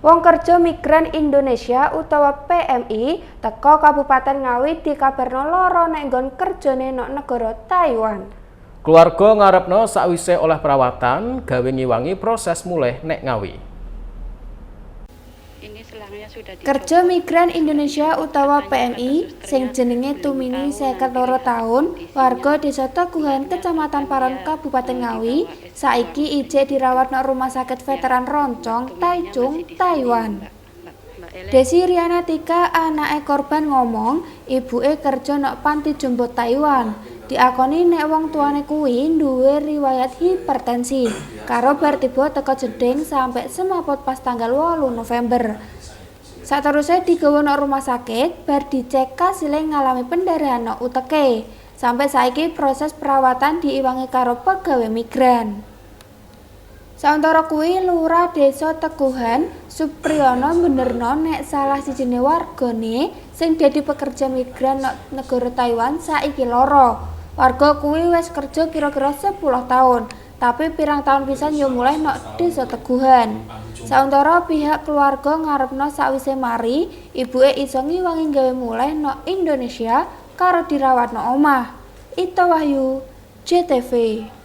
Wong kerja migran Indonesia utawa PMI teko Kabupaten Ngawi dikabarno lara nek nggon kerjane nok negara Taiwan. Keluarga ngarepno sakwise oleh perawatan gawe ngiwangi proses mulih nek Ngawi. Ini selangnya sudah Kerja dicopot. Migran Indonesia utawa Katanya kata PMI sing susternya jenenge belum Tumini tahu 52 nanti lihat tahun, kondisinya. Warga Desa Teguhan, Bilangnya Kecamatan kan Paron, dia Kabupaten Ngawi, dibawa S2 saiki ijek dirawat nok Rumah Sakit Ya, Veteran Roncong, Tumininya Taichung, masih di sini, Taiwan. Mbak Ellen. Desi Riana Tika, anake korban, ngomong, ibuke kerja nok panti jompo Taiwan. Diakoni nek wong tuane kuwi duwe riwayat hipertensi, karo bar tiba teko jeding sampe semaput pas tanggal 8 November. Sateruse digawa nok rumah sakit, bar dicek kasile ngalami pendarahan nok uteke. Sampe saiki proses perawatan diiwangi karo pegawe migran. Sauntara kuwi, Lurah Desa Teguhan, Supriyono, mbenerno nek salah sijine wargane sing dadi pekerja migran nok negara Taiwan saiki lara. Warga kuwi wis kerja kira-kira 10 tahun, tapi pirang tahun pisan yo mulih nok Desa Teguhan. Sauntara pihak keluarga ngarepno sakwise mari, ibuke iso ngiwangi gawe mulih nok Indonesia karo dirawat nok omah. Ito Wahyu, JTV.